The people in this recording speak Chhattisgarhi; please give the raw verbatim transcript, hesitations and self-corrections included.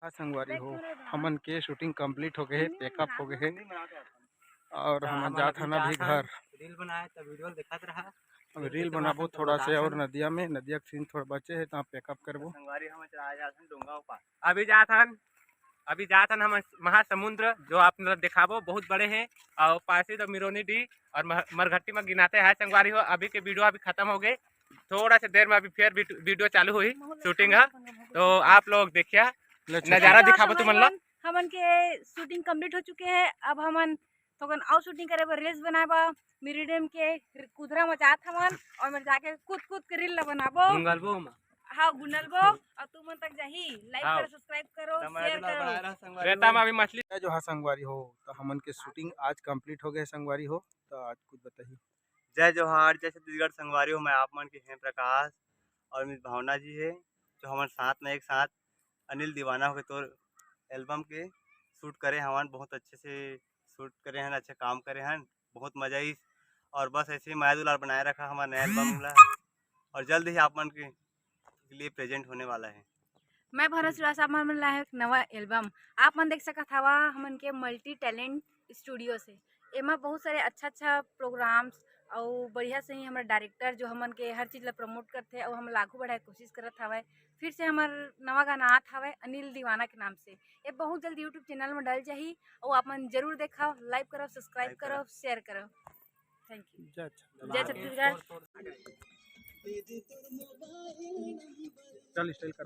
हाँ संगवारी हो, हमन के शूटिंग कंप्लीट हो गए हे, पैकअप हो गए हे और हमन जात हन अभी घर। रील बनाए त वीडियो देखत रहा। अब रील बनाबो थोड़ा से और नदिया में, नदिया के सीन थोड़ा बचे हे, तहाँ पैकअप करबो। संगवारी, हम चला जात हन डोंगा ऊपर। अभी जात हन, अभी जात हन हम महासमुद्र, जो आप मतलब दिखाबो, बहुत बड़े हे। और पासी तो मिरोनी डी और मह-, मरघट्टी में गिनाते हैं संगवारी हो। अभी के वीडियो अभी खत्म हो गए, थोड़ा से देर में अभी फिर वीडियो चालू हुई शूटिंग है, तो आप लोग देखिए। नजारा दिखाबो तुमन ला। हमन के शूटिंग कंप्लीट हो चुके हे। अब हमन थोकन अउ शूटिंग करे बर रील्स बनाए बर मिरी डैम के कुदरा म जात हवन और मैं जाके कूद कूद के रील ला बनाबो। गुंगलबो म। हाँ, गुंगलबो। और तुमन तक जाही, लाइक हाँ। करो, सब्सक्राइब करो, शेयर करो। रेता में अभी मछली। जय जोहार संगवारी हो, तो हमन के शूटिंग आज कंप्लीट हो गए संगवारी हो, तो आज कुछ बताही। जय जोहार, जय छत्तीसगढ़ संगवारी हो, मैं आप मन के हेम प्रकाश और मिस भावना जी है, जो हमन साथ में एक साथ अनिल दीवाना होके तोर एल्बम के शूट करे हवन। बहुत अच्छे से शूट करे हन, अच्छा काम करे हन, बहुत मजा आइस। और बस ऐसे ही मया दुलार बनाए रखा हमारे नया एल्बम ला, और जल्द ही आप मन के लिए प्रेजेंट होने वाला है। मैं भरत श्रीवास्तव, आप मन ला एक नवा एल्बम आप मन देख सकत हवा हमन के मल्टी टैलेंट स्टूडियो से। एमा बहुत सारे अच्छा अच्छा प्रोग्राम्स अउ बढ़िया से ही हमर डायरेक्टर जो हमन के हर चीज ला प्रमोट करथे अउ हम ला आगू बढ़ाए के कोशिश करत हवय। फिर से हमर नवा गाना आत हवय अनिल दीवाना के नाम से। ये बहुत जल्द YouTube चैनल में डल जाही अउ आप मन जरूर देखव, लाइक करव, सब्सक्राइब करव, शेयर करव। Thank you. जय छत्तीसगढ़। चल स्टाइल कर।